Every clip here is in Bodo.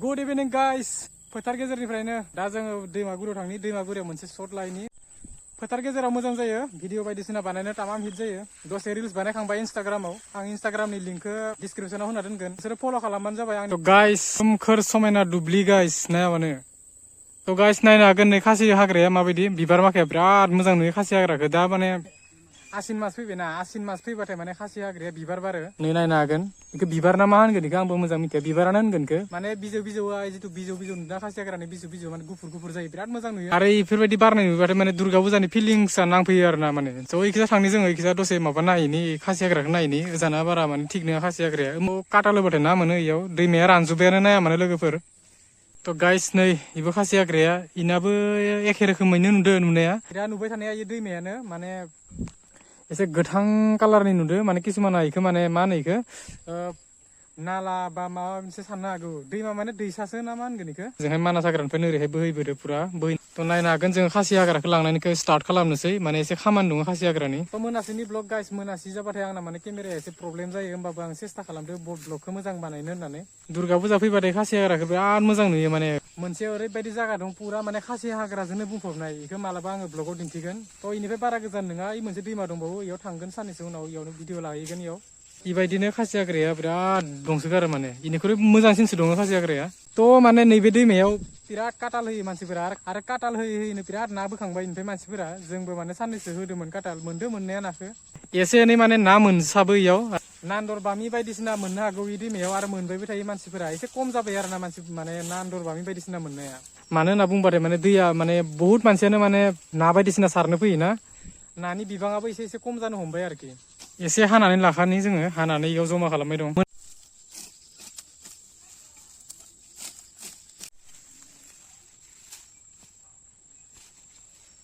गुड इभिनिं गाइस फोथार गेजेरनिफ्रायनो दा जोङो दैमागुरियाव थांनि दैमागुरियाव मोनसे शट लायनि फोथार गेजेराव मोजां जायो भिडिअ बायदिसिना बानायनो तामाम हिट जायो दसे रिल्स बानायखांबाय इन्स्टाग्रामाव आं इन्स्टाग्रामनि लिंकखौ डिसक्रिप्शनाव होना दोनगोन बिसोरो फल' खालामबानो जाबाय आं गाइस सोमखोर समायना दुब्लि गाइस नायाबानो थ' गाइस नायनो हागोन नै खासि हाग्राया माबायदि बिबार माखाया बिराद मोजां नुयो खासि हाग्राखौ दा माने आसिन मास फैबायना आसिन मास फैबाथाय माने खासि हाग्राया बिबार बारो नै नायनो हागोन बेखौ बिबार ना मा होनगोन बेखौ आंबो मोजां मिथिया बिबारानो होनगोन बेखौ माने बिजौ बिजौआ जिथु बिजौ बिजौ नुदा खासि हाग्रानि बिजौ बिजौ माने गुफुर गुफुर जायो बिराद मोजां नुयो आरो इफोरबायदि बारनाय नुबाथाय माने दुर्गा फुजानि फिलिंसआ नांफैयो आरो ना माने स' इखिजा थांनि जोङो इखिजा दसे माबा नायहैनि खासि हाग्राखौ नायहैनि ओजाना बारा माने थिग नङा खासि हाग्राया काटा लोबाथाय ना मोनो इयाव दैमाया रानजोब्बायानो नाया माने लोगोफोर थ' गाइस नै इबो खासि हाग्राया इनाबो एखे रोखोमैनो नुदो नुनाया दा नुबाय थानाया इ दैमायानो माने एसे गोथां कालारनि नुदो माने किसुमाना इखो माने मा होनो इखो नाला बा माबा मोनसे साननो हागौ दैमा माने दैसासो ना मा होनगोन इखो जोंहाय मानास हाग्रानिफ्राय ओरैहाय बोहैबोदो पुरा बोहै थ' नायनो हागोन जों खासि हाग्राखौ लांनायनिखौ स्टार्ट खालामनोसै माने एसे खामानि दङ खासि हाग्रानि थ' मोनासिनि ब्लग गाइस मोनासि जाबाथाय आंना माने केमेराया एसे प्रब्लेम जायो होमबाबो आं सेस्था खालामदो ब्लगखौ मोजां बानायनो होननानै दुर्गा फुजा फैबाथाय खासि हाग्राखौ बिराद मोजां नुयो माने मोनसे ओरैबायदि जायगा दं पुरा माने खासि हाग्राजोंनो बुंफबनाय इखौ मालाबा आङो ब्लगाव दिन्थिगोन थ' इनिफ्राय बारा गोजान नङा इ मोनसे दैमा दंबावो इयाव थांगोन साननैसो उनाव इयावनो भिडिअ लाहैगोन इयाव बेबायदिनो खासि हाग्राया बिराद दंसोगारो माने इनिख्रुइ मोजांसिनसो दङ खासि हाग्राया थ' माने नैबे दैमायाव बिराद काटाल होयो मानसिफोरा आरो काटाल होयै होयैनो बिराद ना बोखांबाय ओमफ्राय मानसिफोरा जोंबो माने साननैसो होदोंमोन काटाल मोनदो मोननाया नाखो एसे एनै माने ना मोनसाबो इयाव नान्दर बामि बायदिसिना मोननो हागौ इ दैमायाव आरो मोनबायबो थायो मानसिफोरा एसे खम जाबाय आरो ना मानसि माने नान्दर बामि बायदिसिना मोननाया मानो होनना बुंबाथाय माने दैया माने बहुत मानसियानो माने ना बायदिसिना सारनो फैयोना नानि बिबाङाबो एसे एसे खम जानो हमबाय आरोखि एसे हानानै लाखानि जोङो हानानै इयाव जमा खालामबाय दं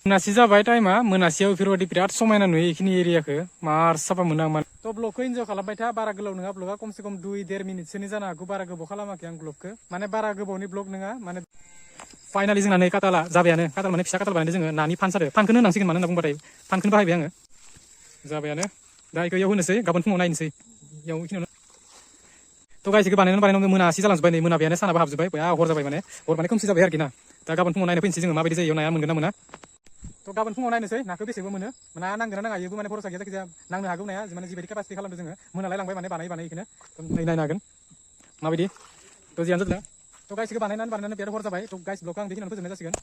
मोनासि जाबाय टाइमा मोनासियाव बेफोरबायदि बिराद समायना नुयो इखिनि एरियाखौ मार साफा मोनो आं माने थ' ब्लगखौ इन्जय खालामबाय था बारा गोलाव नङा ब्लगा खमसे खम 2-1.5 मिनिटसोनि जानो हागौ बारा गोबाव खालामाखै आं ब्लगखौ माने बारा गोबावनि ब्लग नङा माने फाइनालि जोंना नै काटाला जाबायानो काटाल माने फिसा काटाल बानायदों जोङो नानि फान सारो फानखौनो होनांसिगोन मानो होनना बुंबाथाय फानखौनो बाहायबाय आङो जाबायानो दा इखौ इयाव होनोसै गाबोन फुङाव नायनोसै इयाव इखिनियावनो थ' गाइसखौ बानायनानै मोनासि जालांजोब्बाय नै मोनाबायानो सानाबो हाबजोब्बाय हर जाबाय माने हर माने खोमसि जाबाय आरोखि ना दा गाबोन फुङाव नायनो फैनोसै जोङो माबायदि जायो नाया मोनगोन ना मोना थ' गाबोन फुङाव नायनोसै नाखौ बेसेबो मोनो ना नांगोन ना नाङा इबो माने भरसा गैया जायखिजाया नांनो हागौ नाया माने जिबायदि केपासिटि खालामदों जोङो मोनालाय लांबाय माने बानाय इखौनो नै नायनो हागोन माबायदि थ' जियानो जादों थ' गाइसखौ बानायनानै बिराद हर जाबाय थ' गाइस ब्लगखौ आं बेखिनियावनो फोजोबनाय जासिगोन